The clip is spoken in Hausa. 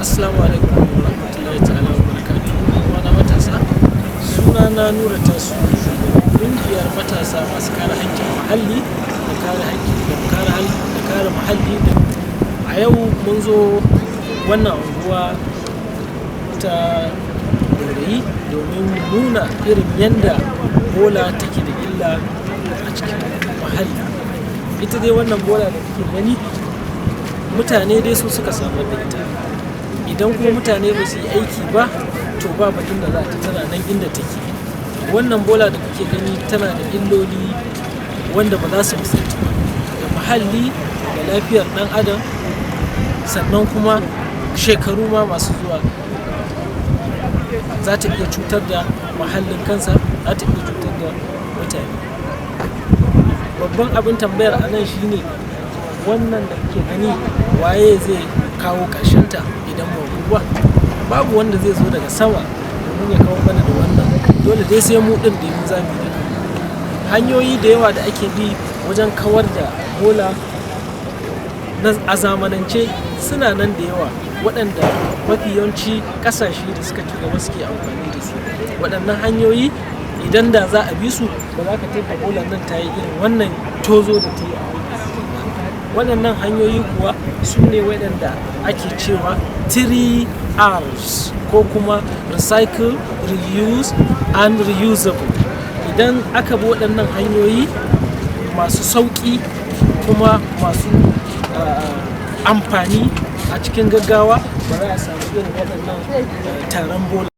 Assalamu alaikum warahmatullahi ta'ala wa barakatuhu. Wana matasa, suna na Nura Tasu, shugaban ƙungiyar matasa masu kare haƙƙin muhalli da kare haƙƙi da kare muhalli. Da a yau mun zo wannan unguwa ta Dorayi domin mu nuna irin yadda bola take da illa a cikin muhalli. Ita dai wannan bola da kuke gani, mutane dai su suka samar da ita. Idan kuma mutane ba su yi aiki ba, to babu inda za ta, tana nan inda take. Wannan bola da kuke gani tana da illoli wanda ba za su misaltu ba da muhalli da lafiyar ɗan adam. Sannan kuma shekaru ma masu zuwa za ta iya cutar da muhallin kansa, za ta iya cutar da mutane. Babban abin tambayar a nan shine, wannan da kuke gani, waye zai kawo ta idan ba mu ba? Babu wanda zai zo daga sama domin ya kawo mana da wannan. Dole dai sai mu ɗin da mu za mu yi da kanmu. Hanyoyi da yawa da ake bi wajen kawar da bola a zamanance suna nan da yawa, waɗanda mafi yawanci ƙasashe da suka ci gaba suke amfani da su. Waɗannan hanyoyi, idan da za a bi su, ba za ka taɓa bolan nan ta yi irin wannan tozo da ta yi a waɗannan hanyoyi kuwa. Su ne waɗanda ake cewa 3 R's, ko kuma recycle, reuse and reusable. Idan aka bi waɗannan hanyoyi masu sauƙi kuma masu amfani a cikin gaggawa, ba za a samu irin waɗannan taron bola.